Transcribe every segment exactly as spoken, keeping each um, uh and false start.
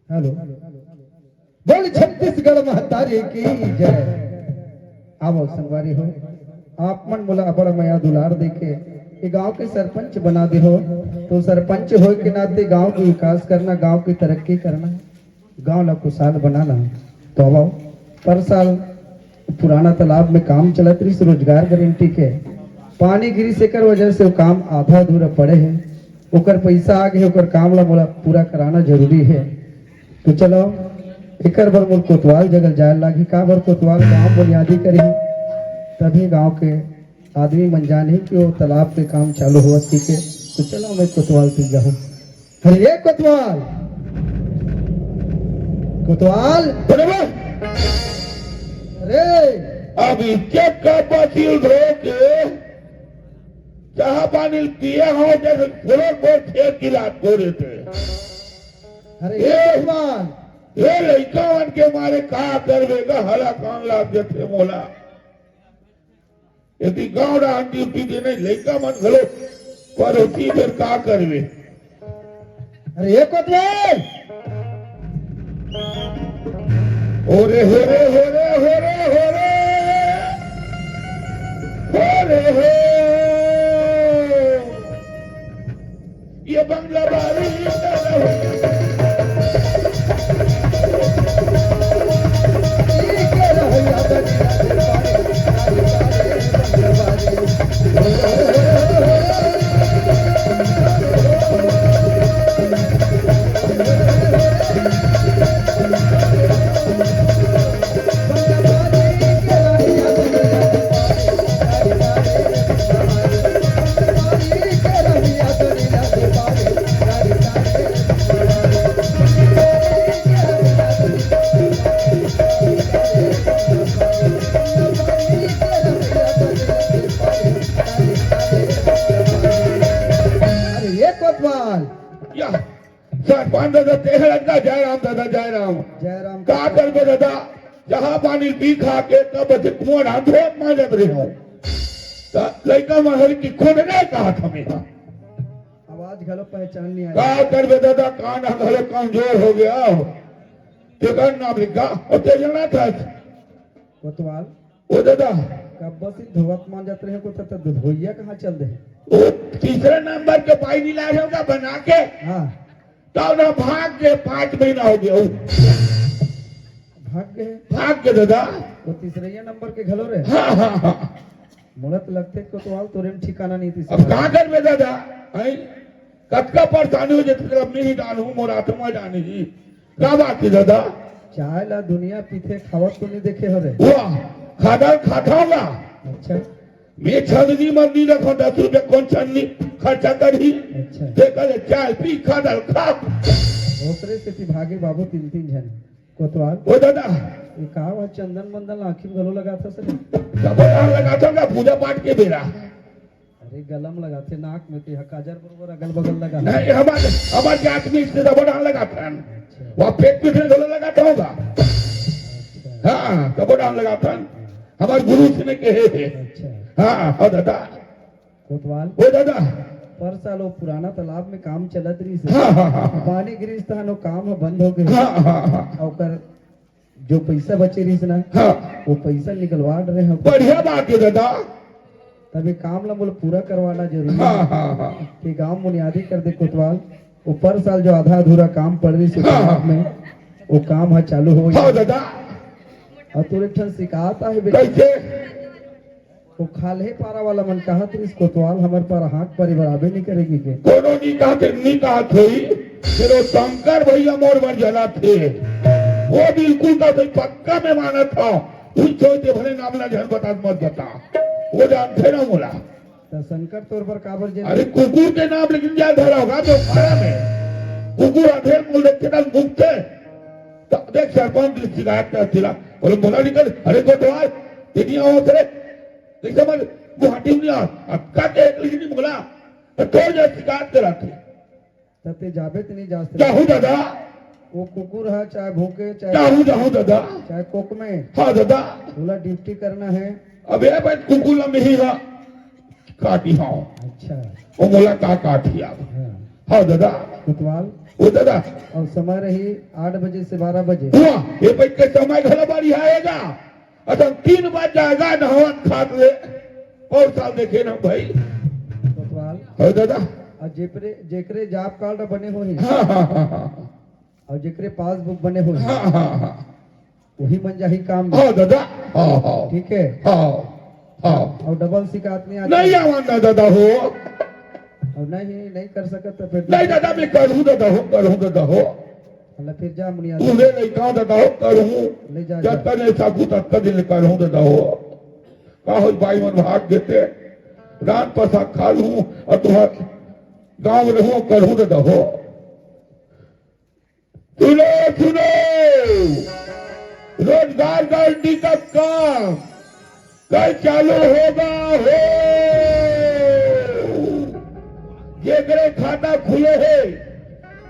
Hello. बोल छत्तीसगढ़ महतारी की जय। आवो संगवारी हो, आप मन मोला अबड़ मया दुलार देके ए गांव के सरपंच बना दे हो, तो सरपंच होए के नाते गांव के विकास करना, गांव की तरक्की करना, गांव ला खुशहाल बनाना। तो आवो, पर साल पुराना तालाब में काम चलत रहिस रोजगार गारंटी के, पानी गिरिस, एकर वजह से वो काम आधा अधूरा पड़े हे। ओकर पैसा आ गे, ओकर काम ला मोला पूरा कराना जरूरी हे। तो चलो, एकर बर मोर कोतवाल जगह जाए लागही। काबर कोतवाल गांव बुनियादी करही, तभी गांव के आदमी मन जानही कि वो तालाब के काम चालू होवत हे के। तो चलो, मैं कोतवाल तीर जाहूं। अरे ये कोतवाल, कोतवाल, बरोबर। अरे, अब इज्जत का बसील धो के चाहा पानी पिए हो, जैसे घोर घोर फेंक गिलास घोरे थे। अरे ये ये, कोतवाल, ये लइका मन के मारे का करबे गा, हला कान लाग जथे मोला। यदि गांव डाहर ड्यूटी देने लइका मन घलो परोसी, फेर का करबे? अरे ये कोतवाल! ओरे होरे होरे होरे होरे। होरे हो। ये बंगला बारी। अरे ये कोतवाल! या, सरपंच दादा, तेह लगता, जय राम दादा, जय राम। जय राम। का करबे दादा, जहाँ पानी पी खा के तब से कुआं धोत मांजत रहे हो। त लइका मन हर की खुद नहीं कहा था मेरा। आवाज घलो पहचान नहीं आया। का करबे दादा, कान घलो कमजोर हो गया हो। तेकर नाम लिखा, और ते जाना था। कोतवाल। ओ दादा। कब से धोवत मांजत रहे को, त धोइया कहाँ चल दे? ओ तीसरे नंबर के पाई नहीं लाए होगा बना के। हाँ। तब ना भाग के पाँच महीना हो गया। भाग गए? भाग के दादा। वो तीसरे नंबर के घलो रहे? हाँ, हाँ, हाँ। मोला तो लगथे कोतवाल तोरे में ठिकाना नहीं थी अब साला। का करबे दादा? हैं? कतका परेशानी हो जथे, तेला मैं ही जानहूँ, मोर आत्मा जानही। का बात हे दादा? चाय ला दुनिया पीथे, खावत तो नहीं देखे हो रे। वाह, खादर खाता होगा। अच्छा। मैं छन्नी मन नहीं रखो, दस रुपया कौन छन्नी खर्चा करही? अच्छा। ते कहे चाय पी, खादर खा। ओकरे सेती भागे बाबू तीन तीन झन। कोतवाल। ओ दादा। ये का हुआ, चंदन मंदन आँखी में घलो लगाथस रे? तब डाल लगाथो का पूजा पाठ के बेरा? अरे गला में लगाथे, नाक में, ते ह काजर बरोबर अगल बगल लगा। नहीं, हमार, हमार जात में इसने तब डाल लगाथन। अच्छा। वहाँ पेट पीठ में घलो लगाता होगा। अच्छा। हाँ, तब डाल लगाथन। हमार गुरु जी ने कहे हे। अच्छा। हाँ, ओ दादा। कोतवाल। ओ दादा। पर साल वो पुराना तालाब में काम चलत रहिस हे। हाँ, हाँ, हाँ, हाँ। पानी गिरिस तहन वो काम ह बंद हो गए। हाँ, हाँ, हाँ। अउ ओकर जो पैसा बचे रहिस ना, हाँ। वो पैसा निकलवा रहे हैं। बढ़िया बात हे दादा। तब ये काम ला मोला पूरा करवाना जरूरी हाँ, हे। हाँ, हाँ। कि गांव बुनियादी कर दे कोतवाल। वो पर साल जो आधा अधूरा काम पड़ रहिस हे हाँ, तालाब हाँ। में, वो काम ह चालू हो हाँ, गया। दादा। अउ तोर एक ठन शिकायत आहे बेटा। कैसे? वो खाल्हे पारा वाला मन कहत रहिस, "कोतवाल, हमर पारा हाथ परिवार आबे नहीं करेगी के?" कोनो नहीं कहत, नहीं कहत होई, फिर वो शंकर भैया मोर बर जला थे। वो बिल्कुल का सही पक्का मैं मानत हूँ। तू छोड़ दे, भले नाम ना जान बता, मत बता। वो जानते ना मोला। तो शंकर तोर बर काबर जला? अरे कुकुर के नाम लेकिन जा धरा होगा तो पारा में। कुकुर आधे मुंह देख के ना मुक्त है। त सरपंच शिकायत करथे ला। बोले, "मोला निकल, अरे कोटवाल, तेनी आवत रे।" कइसे मन मुहाटी में नहीं आवत, अतका देख लीजिए मोला, तो तोर जैसे शिकायत कराथे। तब ते जाबे ते नहीं जास रे। जाहूं दादा। वो कुकुर है, चाहे भूके, चाहे जाहूं, जाहूं दादा। चाहे कोकमे। हाँ दादा। बोला ड्यूटी करना है। अबे भाई कुकुर ला मिही ला काटी हंव। अच्छा। वो मोला का काटी अब। हाँ। हाँ दादा। कोतवाल। वो दादा। अउ समय रही आठ बजे से बारह बजे। हुआ, ये भाई के समय घला बारी आएगा। अच्छा, तीन बज जाएगा नहावत खात ले। और साल देखे ना भाई। कोतवाल। हाँ दादा। अउ जेपरे, जेकरे job card बने होही। हाँ, हाँ, हाँ, हाँ। अउ जेकरे passbook बने होही। हाँ, हाँ, हाँ। वही मन जाही काम में। हाँ दादा। हाँ, हाँ। ठीक है। हाँ, हाँ। अउ double शिकायत नहीं आती। नहीं आवन ना दादा हो। अउ नहीं, नहीं कर सकत तो फिर नहीं दादा, मैं करहूं दादा हो, करहूं दादा हो। अल्लाह फिर जा मुनिया। तू ले नहीं कहा दादा हो, करहूं। ले जा, जब जा। तक नहीं सकूं, तब तक दिन करहूं दादा हो। का हो भाई मन भाग देते, रात पसा खा लूं अउ तुम्हार गांव रहूं, करहूं दादा हो। सुनो, सुनो, रोजगार गारंटी का काम कल चालू होगा हो। जेकरे खाता खुले हे,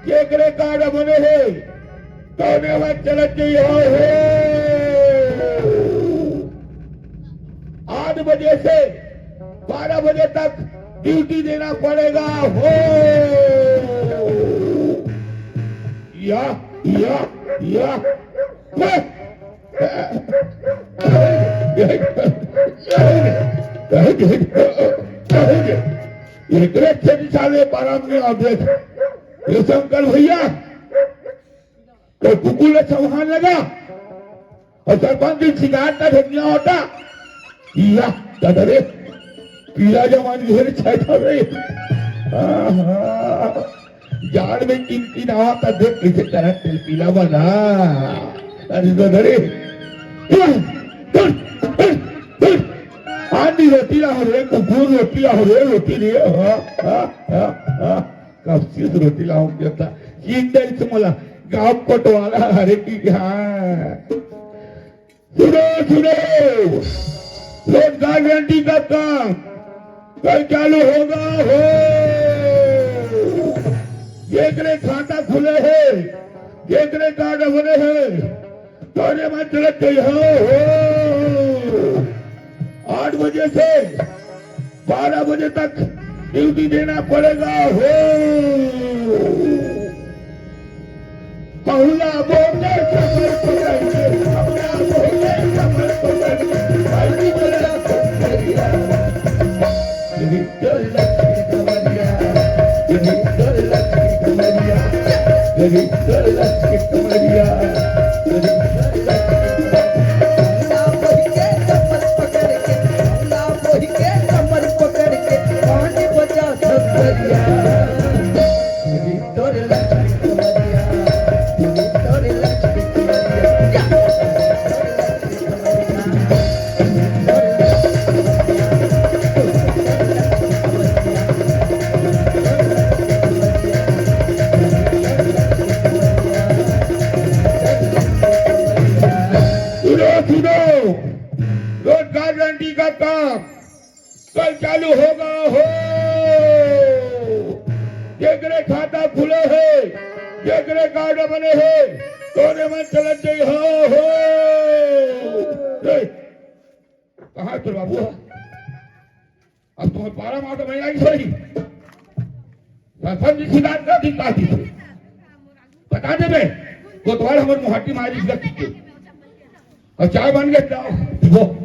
जेकरे कार्ड बने हे, तौने मन चलत जइहो हो। आठ बजे से बारह बजे तक ड्यूटी देना पड़ेगा हो। या, या, या। एकरे छेदी साले बारह में आ देख। ये शंकर भैया, तो कुकुर ले चौहान लगा अउ सरपंच जी शिकायत का धनिया होता। या, दादा रे, पीला जवान घेर छाय था रे। आहा, जाड़ में किन किन आवा था, देख कैसे तरह तेल पीला बना। अरे दादा रे, आंधी रोटी ला हो रे, कुकुर रोटी ला हो रे, रोटी रे, हाँ, हाँ, हाँ, हाँ। कब चीज रोटी लाऊं कहता, जिंदगी से मोला गांव कोटवाला हरे की, हाँ। सुनो, सुनो, रोजगार गारंटी का काम कल चालू होगा हो। जेकरे खाता खुले हे, जेकरे कार्ड बने हे, तौने मन चलत जइहो हो। आठ बजे से बारह बजे तक ड्यूटी देना पड़ेगा हो। बहुला बोले कमर पकड़ के, बहुला बोले कमर पकड़ के, भाई बोला कमरिया। तेरी तो लक्ष्मी कमरिया, तेरी तो लक्ष्मी कमरिया, तेरी तो लक्ष्मी कमरिया, तेरी तो लक्ष्मी कमरिया। सुनो, सुनो, रोजगार गारंटी का काम कल चालू होगा हो। जेकरे खाता खुले हे, जेकरे कार्ड बने हे, तौने मन चलत जइहो हो। ए, कहाँ हे तोर बाबू? अब तुम्हें पारा मार तो मैं आई सही। सरपंच जी शिकायत कर दी काटी से। बता दे बे, कोतवाल हमर मुहाटी मारी इसका किके। अउ चाय बन गए, जाओ, वो।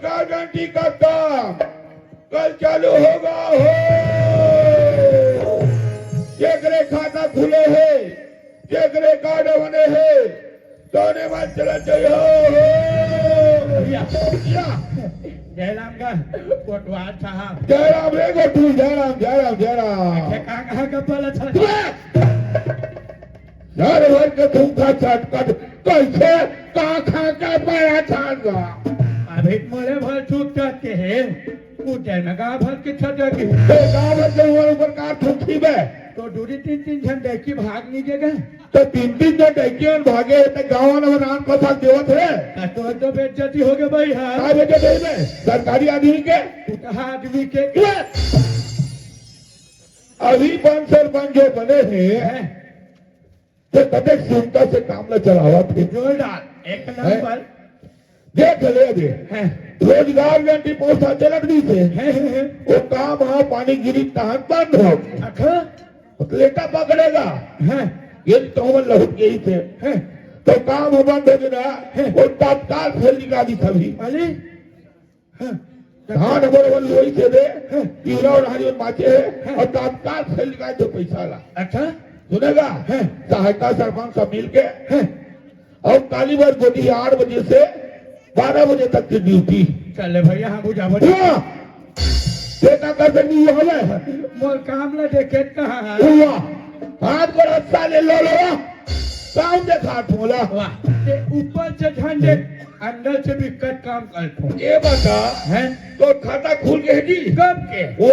गारंटी का काम कल चालू होगा हो। जेकरे खाता खुले हे, जेकरे कार्ड बने हे, तोने मत चला चाहिए हो, हो। या, या। जयराम का कोटवार साहब। जयराम रे गोटू, जयराम, जयराम, जयराम। अच्छा, कहाँ, कहाँ का बोला था? चुप! सर भर के थूका छटकट, कैसे का खा के पाया छान गा। अभी मोले भर चूक जाते हैं, उज्जैन में गाँव भर के छटक गई। तो गाँव भर के ऊपर, ऊपर कार थूकी बे। तो दूरी तीन, तीन झन डैकी भाग नहीं देगा। तो तीन, तीन झन डैकी भागे, तो गाँव वाला नाम को साथ देवत है। तो, तो, तो बेइज्जती हो गए भाई, हाँ। का बेइज्जती हो गए? सरकारी आदमी के? उठा आदमी के। ये! अभी पंच सरपंच जो बने हैं, हैं? ते कतेक सुंदर से काम ला चलावत हे। जोरदार, एक हैं? नंबर। देख ले दे। हैं। रोजगार गारंटी पोस्ट चलत रहिस हे। हैं, हैं, हैं। वो काम हा पानी गिरी तहान बंद हो। अच्छा। लेटा पकड़ेगा। हैं। ये तो हमन लहुट गई थे। हैं। तो काम हा बंद हो गया ना। हैं। वो तत्काल फेल निकाली सभी। अली? हाँ। धान हमर वन लोई से दे, हाँ। पीला और हरी बाचे हे, हाँ। और तत्काल से निकाल दो पैसा ला। अच्छा। सुनेगा? हाँ। सहायता सरपंच सब मिल के, हाँ। और काली बार गोदी आठ बजे से बारह बजे तक की ड्यूटी। चले भैया, हम बुझा बजे। हुआ। बेटा कर दे नहीं हो जाए। मोर काम ला देखे कहाँ है? हुआ। हाथ पर हफ्ता ले लो, लो। काम देखा ठोला। वाह। ते ऊपर से झंडे अंदर से भी कट काम करथों। ये बता, हैं? तोर खाता खुल गे हे जी? कब के? वो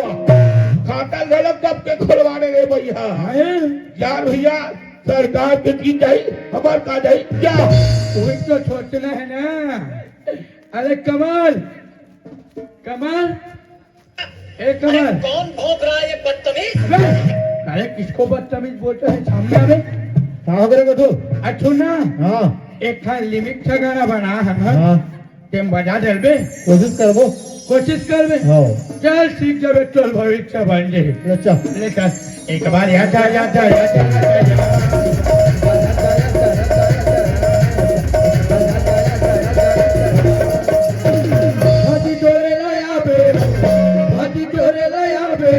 खाता गलत कब के खुलवाने रे भैया? हैं? यार भैया, सरकार के की जाही, हमार का जाही? क्या? वही तो सोचना है ना। अरे कमाल, कमाल, ए, कमल। अरे, कौन भौंक रहा है ये बदतमीज? अरे, किसको बदतमीज बोलते हैं सामने में? का हो गे रे गठू? अच्छू ना। हाँ। एक ठा लिमिट से गाना बना है, हाँ। हाँ। तेम बजा देबे। कोशिश करबो। कोशिश करबे। हाँ। चल, सीख जाबे, चल, भविष्य बन जाए। अच्छा। ले चल। एक बार याद आ, याद आ, याद आ, याद आ, याद आ। भाजी डोरे लाया बे, भाजी डोरे लाया बे।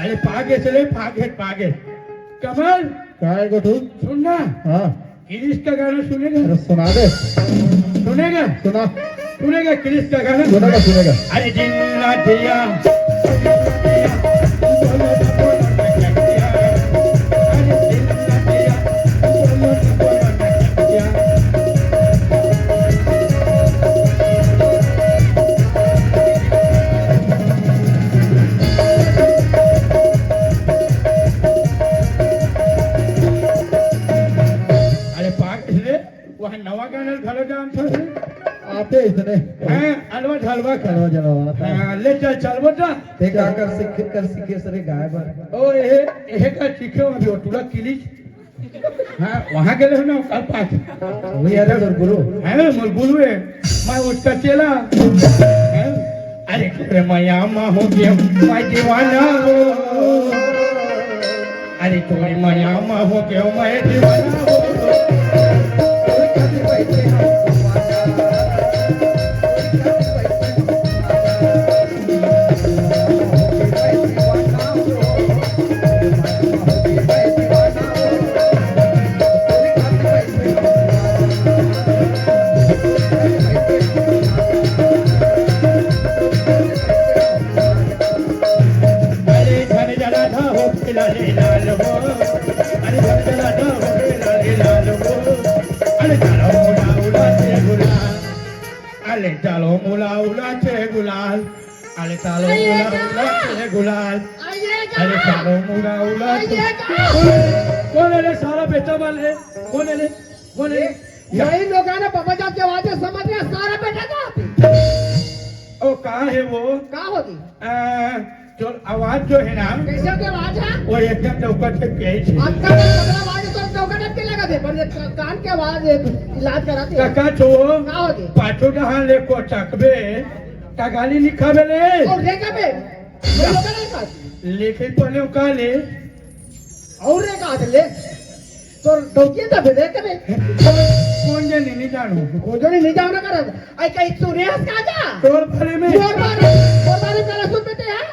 अरे पागे चले, पागे, पागे। कमल। काय गो तू? सुन ना। हाँ। किरिस का गाना सुनेगा? अरे सुना दे। सुनेगा? सुना। सुनेगा किरिस का गाना? सुनेगा, सुनेगा। अरे जिन्ना जिया। अरे पागल रे, वहाँ नवा गाना घलो जानत हस। आते इसने। हाँ, अलवा झलवा कर। अलवा झलवा आता है। हाँ, ले चल, चल बेटा। ते का कर सीखे, कर सीखे सरे गाय बर। ओ, ए, ए का सीखे अभी वो टूरा किली। हाँ, वहाँ गए रहे ना, कल पास। वही अरे मोर गुरु। हाँ, मोर गुरु है। मैं उसका चेला। हाँ? अरे, अरे, मैं आमा हो गया, मैं दीवाना हो। अरे, तोरी मया मा हो गयो मैं दीवाना हो। अरे धन जला था हो लाले लाल हो, अरे धन जला था हो लाले लाल हो। चालो मुला उला चे गुलाल, अरे चालो मुला उला चे गुलाल, अरे चालो मुला उला चे। कौन है, कौन है रे साला बेटा वाले? कौन है रे? कौन है रे? यही लोगों ने पापा जात के आवाज समझ रहे, सारा बेटा का आती। ओ, कहाँ है वो? कहाँ होगी? आ, जो आवाज जो है ना, कैसे के आवाज है? वो एकदम चौकट से कहे छे। अच्छा, तो पगला आवाज है, तो चौकट के लगा दे, पर ये क-, कान के आवाज है, इलाज कराते हैं। काका छो, का हो गई? पाछो जहाँ ले को चकबे, का गाली लिखाबे ले। और रे कबे? ये लोग नहीं पास। लेकिन पहले का ले। और एक हाथ ले, तो डौकिया था फिर, देख कबे। कौन, कौन जाने, नहीं जानू। कौन जाने, नहीं जानू ना करत। आई कहीं तू रे हंस का जा। तोर बारे में। तोर बारे, तोर बारे में सुन बेटे, हाँ?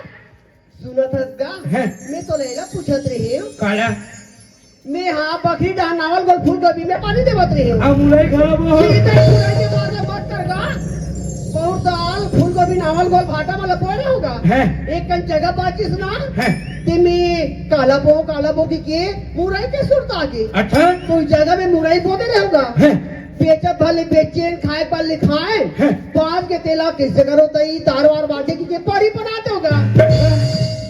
सुनत हस गा? हैं? मैं तो लेला पूछत रही हूँ। काला? मैं हाँ बकरी डहान नावल गोल फूलगोभी में पानी देवत रही हूँ। अब मुरई खराब हो। ठीक है, मुरई के बारे में मत कर गा। बहुत साल फूलगोभी नावल गोल भाटा वाला बोए रहे होगा। हैं? एक कन जगह बाचिस ना। हैं? ते मैं काला बो, काला बो की के मुरई के सुरता के। अच्छा? तो जगह में मुरई बो दे रहे होगा। हैं? बेचत भले बेचेन, खाए भले खाए। हैं। बाद के तेला कैसे करो तई, तार वार बाजे की के परी बनाते होगा।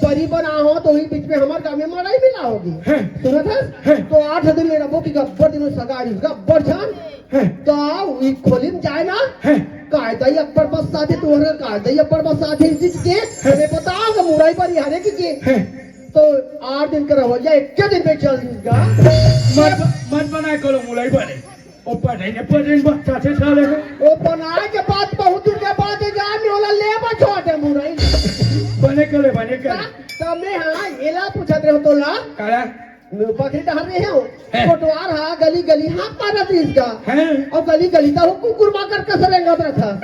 परी बना हो तो ही बीच में हमार गाँव में मड़ई मिला होगी। हैं। सुनत हस? हैं। तो आठ दिन में रबो की गब्बर दिन सगाई, गब्बर छान। हैं। तो ई खोली में जाए ना। हैं। कायदा ही अब्बर बस साथे तोहर कायदा ही अब्बर बस साथे इसी के। हैं। मैं बताओ कि मुरई पर हरे की के। हैं। तो आठ दिन का रहो या एक दिन में चल दूंगा। मत, मत बनाए करो मुरई बने। ओ पढ़े ने पढ़े ने बच्चा से साले को। ओ बनाए के बाद बहुत दिन के बाद जान होला ले बा छोटे मुरई। बने करे, बने करे। त मैं हाँ, एला पूछत रहे हो तोला। काला? मैं बकरी डहर रहे हो। हैं। कोटवार हा, गली गली हाँ पारत इसका। हैं। और गली गली ता हो कुकुर माकर कस रेंगत रहता।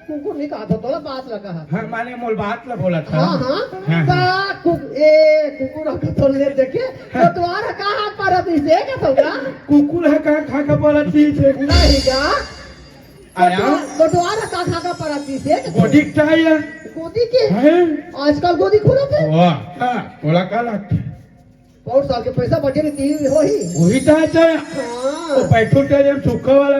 कुकुर नहीं कहा था, तोला बात लगा है। हाँ, माने मोल बात ला बोला था। हाँ, हाँ। हाँ, ता हाँ। कु-, ए, कुकुर आपको तोड़ ले देखे। हाँ। कोटवार हा का हाथ पारत इसे, क्या समझा? कुकुर हा का खा का पारत इसे। नहीं क्या? आया? कोटवा-, कोटवार हा का खा का पारत इसे, क्या गोदी समझा? चाहिए। गोदी के? हैं? आजकल गोदी खुलत है? वाह, हाँ, बोला का लगता है? बहुत साल के पैसा बचे रही थी, वही। वही तो है। हाँ। तो बैठो तेरे हम सुखा वाला।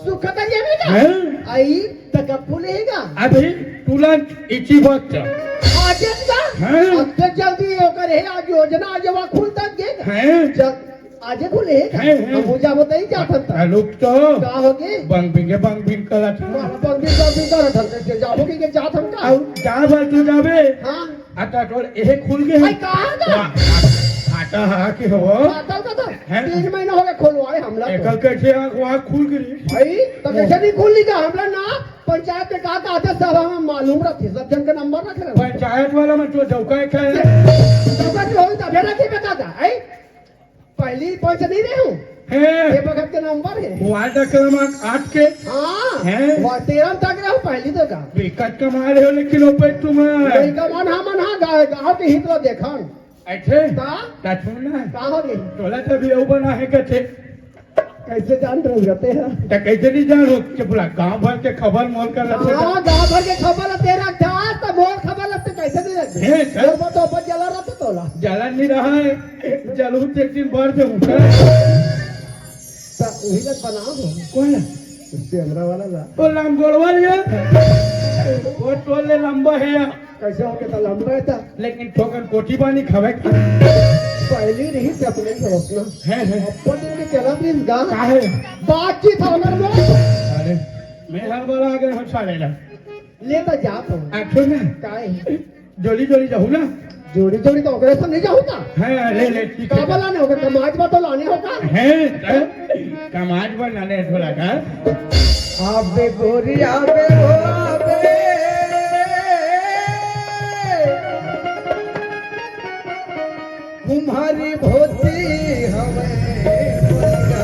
सुखा का ये नहीं था? हैं? आई, तक अब खुलेगा। अभी तुरंत इसी वक्त। आज का? हैं? अब तो जल्दी होकर है, आज योजना, आज वहाँ खुल तक गए। हैं? जल-, आज खुलेगा। हैं, हैं। हम हो जाबो तई जात हम तक। रुक तो। का हो गए? बंग बिंगे, बंग बिंग करत है। बंग बिंग, बंग बिंग करत हम। कैसे जाबो कि के जात हम का? अब जा बात तू जाबे। हाँ। आता तोर एहे खुल गे हे। भाई, कहाँ का? वाह, खाता हा के हो? खाता का तो हैं? तीन महीना हो गया खुलवाए हमला तो। एकर कैसे आँख वाँख खुल गे रे? भाई, तो कैसे नहीं खुल ली का? हमला ना पंचायत में कहा था, आते सब हमें मालूम रखी, सब जन के नंबर रख रहे हैं। पंचायत वाला में तो चौका है क्या? चौका जो होई तबे रखी बता था, हैं? पहली पंच नहीं रहे हूँ। हैं। ये बखत के नंबर है। वार्ड क्रमांक आठ के। हाँ। हैं। वा-, तेरह तक रहे हूँ पहली तो का। बेकत कमा रहे हो लेकिन ओपे तुम। नहीं कमान हाँ मन हाँ गाँव, गाँव के हित ला देखन। अच्छा। का? का सुन ना। का हो गई? तोला तो भी यहू बना है कथे। कैसे जान रहे हो जाते हैं? तो कैसे नहीं जान रहे हो? कि पूरा गाँव भर के खबर मोल कर रखे हाँ, थे। गाँव भर के खबर तेरा था, तो मोर खबर लगते कैसे नहीं लगते? हैं, सर। मोर तो ऊपर जला रहता तोला। जलन नहीं रहा है। जलहू ते एक दिन बढ़ दे उठा। त उही लग बनाओ हो। कौन है? कैमरा वाला ला। वो लंगोड़वा लिया। वो टोले लंबा है। कैसे हो के त लंबा है त? लेकिन ठोकर कोठी बानी खवे का। पहली रही से अपने ही होश ना। है, है। अपन दिन के चला दिन गा। का है? बातचीत हमर में। अरे, मैं हर बार आ गए हूँ साले ला। ले त जात हो। आखिर में। काहे? जोड़ी जोड़ी जाहू ना। जोड़ी जोड़ी तो ओकरे से नहीं जाहू का? हैं, ले, ले, ठीक है। काबर लाने होगा? कमाज बा तो लाने होगा? हैं, हैं? कमाज बा लाने थोड़ा का? आबे गोरी, आबे हो, आबे। कुम्हारी भोती हवे बोलिया।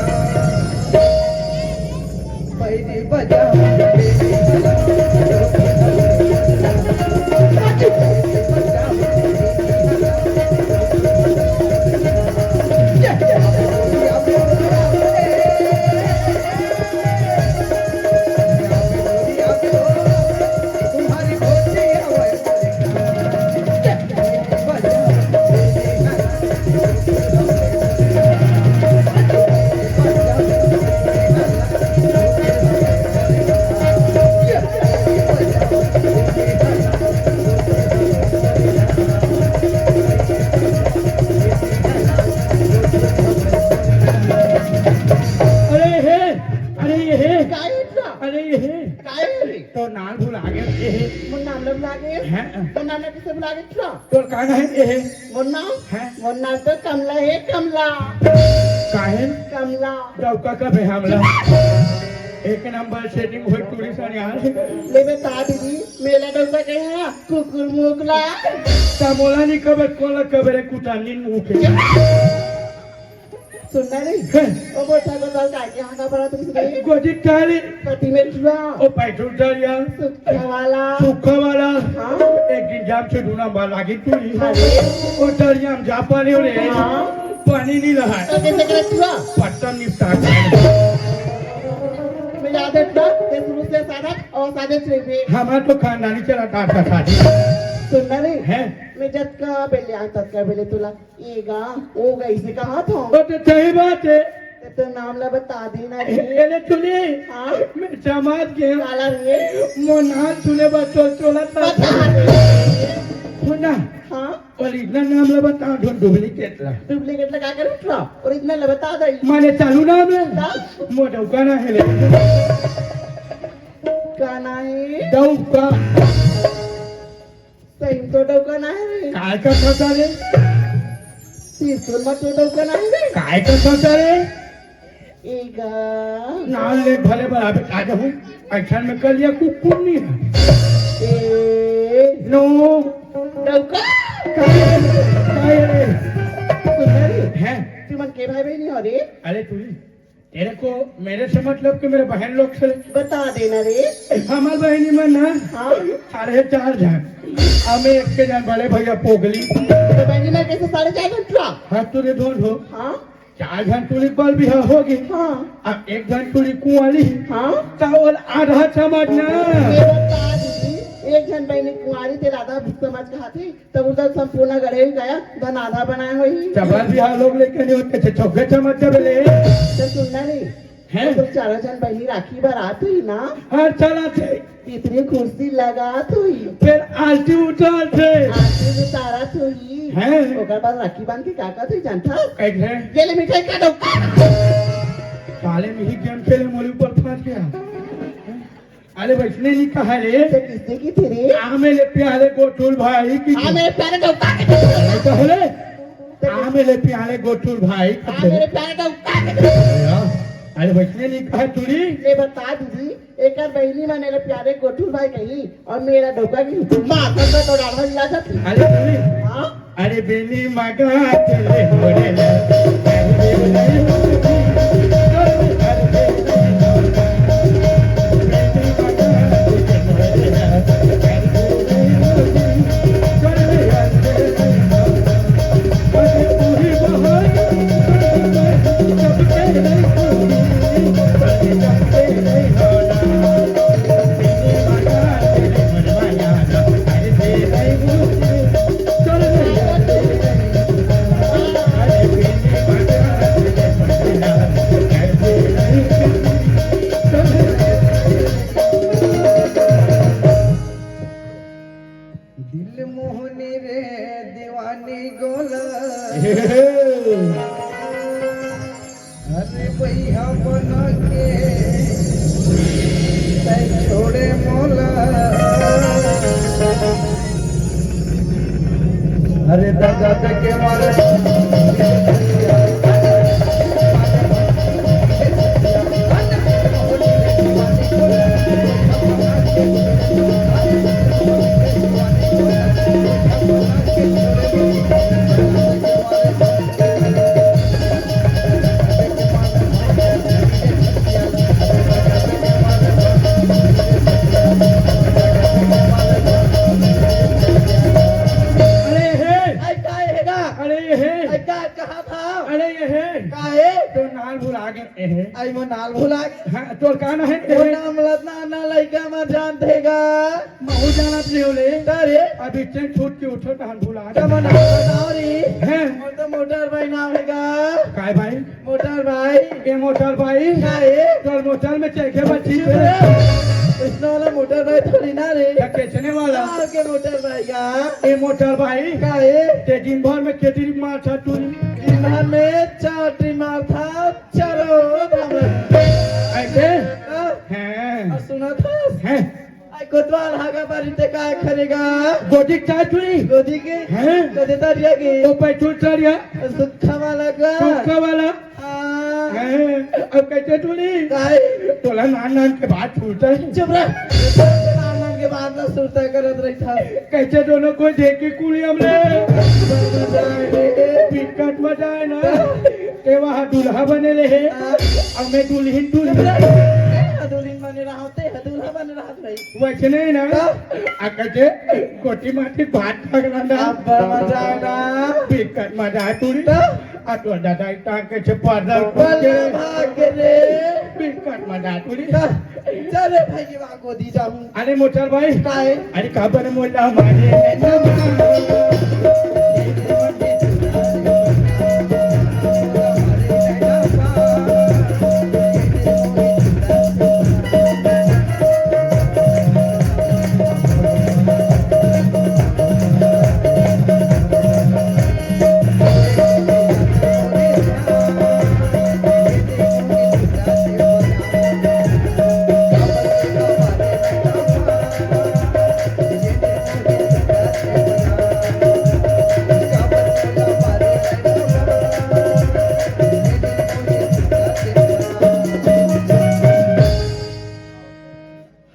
पैरी बजा। अरे ये हे। काय हे? तोर नाम भुला गे हे। मोर नाम ल भुला गे? हैं? मोर नाम ल कइसे भुला गे? तोर का नाम हे? ये हे। मोर नाम? हैं? मोर नाम तो कमला हे, कमला। काहे? कमला। डौका कबे हमला। एक नंबर setting होय टूरी सन यार। ले बता दीदी, मैं ला डौका कहे हंव, कुकुर मुख ला। त मोला नी कबे, कोन ला कबे रे कुटानी मुख के। सुन ना रे। हैं? ओ बोल, था बताओ, काय के हाका पड़ा तुम से? गोजी काली। पति में छुआ। ओ पैठू डरिया। सुखा वाला। सुखा वाला। हाँ। एक दिन जाम से ढूंढा मार लागी तू ही। हाँ रे। ओ डरिया में जा पानी हो रे। हाँ। पानी नहीं रहा। तो कैसे करे छुआ? पत्ता निपटा के। मैं याद है ना, ये शुरू से सादा और सादे चलेंगे। हमार तो खानदानी चला था, था, था। सुन ना रे। हैं? मैं जब का बेले आ, तब का बेले तुला। ए गा, ओ गा, इसे कहा था? ओ तो सही बात हे। ते तो नाम ला बता दे ना रे। ए, एले सुनी। हाँ? मैं समाज के काला रे। मोर नाम सुने बा चोल चोला था। बता दे। सुना। हाँ? Original नाम ला बता, ढोल duplicate ला। Duplicate ला का करूँ? Original ला बता दे। माने चालू नाम ला? हाँ। मोर डौका ना हे ले। का ना हे? डौका। सही तो डौका ना हे रे। काय का सोचा रे? सिसुल में तो डौका ना हे रे। काय का सोचा रे? ए गा। नाम ले भले बराबर आ जाऊं। ऐसा में कर लिया कुकुर नहीं है। ए। नो। डौका। काय रे? काय रे? सुन रे। हैं? तुमन के भाई बहन हो रे? अरे तू ही। तेरे को मेरे से मतलब कि मेरे बहन लोग से? बता देना रे। हमार बहनी मन ना हाँ। साढ़े चार झन, हमें एक के जन बड़े भैया पोगली। तो बहनी मन कैसे साढ़े चार झन टुरा? हाँ, तू रे ढोल हो। हाँ। चार झन टुरी बल बिहा होगे। हाँ। अब एक झन टुरी कुंवारी। हाँ। तो वो आधा समझ ना। ये बता दीदी, एक झन बहनी कुंवारी तेला आधा समझ कहा थी। तब उधर संपूर्ण गढ़े ही गया, धन आधा बनाए होही। चबल भी हम लोग लेके नहीं होते, चौके चमच जब ले। तो सुनना नहीं, हैं? तुम चारों जन बहनी राखी बार आत हुई ना? हाँ, चल आते। इतनी खुशी लगात हुई। फिर आलती उतारत हे। आलती उतारत हुई। हैं? ओकर बाद राखी बांध के का कहत हुई जानता? कैसे? ये ले मिठाई का दो। साले में ही गेम खेले, मोरे ऊपर फंस गया। अरे वैसने नहीं कहा रे। तो किसने की थी रे? आमे ले प्यारे गोठुल भाई की। आमे ले प्यारे डौका की थी। नहीं तो होले। आमे ले प्यारे गोठुल भाई की। आमे ले प्यारे डौका की थी। अरे वैसने नहीं कहा टुरी। ले बता दीदी, एकर बहनी माने ले प्यारे गोठुल भाई कही और मेरा डौका की। मार कर तो डाढ़ा हिला जाती। अरे टुरी। हाँ? अरे बेनी मगा चले मोरे ला। दिल मोहनी रे दीवानी गोला। अरे भैया बना के तै छोड़े मोला। अरे दादा ते के मारे। अरे हे। आई का हे गा? अरे हे। आई का कहा था? अरे ये हे। का हे? तो नाल भुला गे। ए हे। आई वो नाल भुला गे। हाँ, तोर का नाम हे? वो नाम लतना ना लइका मर जानत हे गा। महू जानत नहीं होले। का रे? अभी चैन छूट के उठो तहन भुला गे। का मन बताओ रे? हैं? मोर तो मोटर भाई नाम हे गा। काय भाई? मोटर भाई। ए मोटर भाई। का हे? तोर मोटर में चढ़ के बच्ची चुप रे। इसने वाला मोटर भाई थोड़ी ना रे। क्या बेचने वाला? गाँव के मोटर भाई का। ए मोटर भाई। का हे? ते दिन भर में केतरी मारथा टुरी? दिन भर में चार टी मारथा, चलो। ऐसे? हाँ। हैं। कोतवाल हागा बारी ते काय खरेगा? गोदी के चाय चुरी। गोदी के? हैं? कदे तरिया के? ओ पैठू तरिया। सुक्खा वाला का? सुक्खा वाला? हाँ। हैं? अब कैसे टूरी? काय? तोला नान नान के बात छूटता है। चुप रह। नान नान के बात ना सुरता करत रही था। कैसे दोनों को देख के कुली हमने? मजा आए रे। बिकट मजा आए ना। ते वहाँ दूल्हा बने ले है। हाँ। अब मैं दुल्हन, दुल्हन। चुप रह। दुल्हन बने रहा होते, दूल्हा बने रहा नहीं। वैसे नहीं ना। तो? आ कैसे गोटी माटी बात पकड़ा ना। अब मजा आए ना। बिकट मजा आए टूरी। तो? आ तो दादा इतना कैसे पागल बल्ला करके भाग रे। बिकट मजा आए टूरी। तो? चल रे भाई, ये वाह गोदी जाऊं। अरे मोचर भाई। काय? अरे का बने मोला मारे।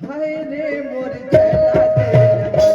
हाय रे मोर चला दे रे बड़ा। हाय रे मोर चला दे रे बड़ा।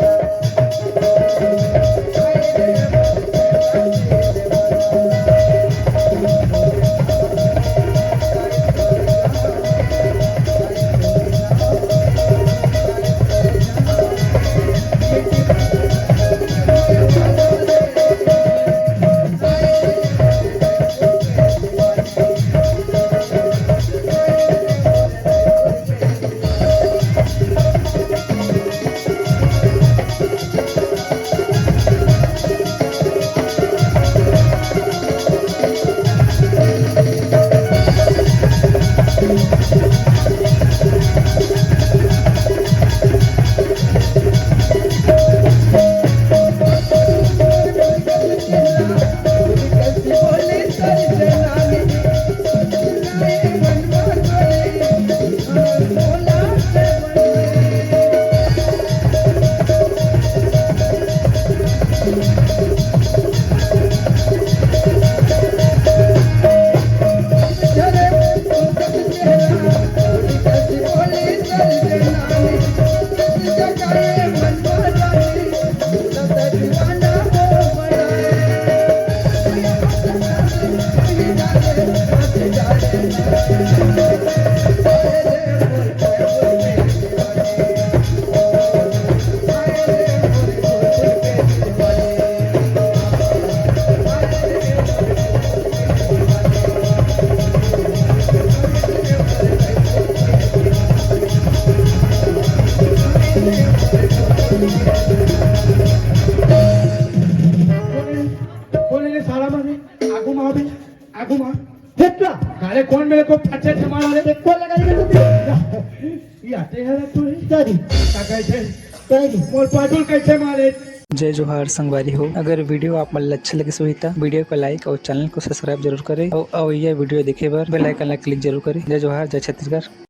बोले रे साला मारे, आगू मार बे, आगू मार। फेंकला। साले कौन मेरे को अच्छे से मारा रे? फेंको लगाई रे तू। ये आते हैं तू ही। क्या जी? क्या कहते हैं? क्या जी? मोर पाटुल कैसे मारे? जय जोहार संगवारी हो, अगर वीडियो आप मन ल अच्छा लगिस होही त वीडियो को लाइक और चैनल को सब्सक्राइब जरूर करें और, और यह वीडियो देखे बर बेल आइकन ला क्लिक जरूर करें। जय जोहार, जय छत्तीसगढ़।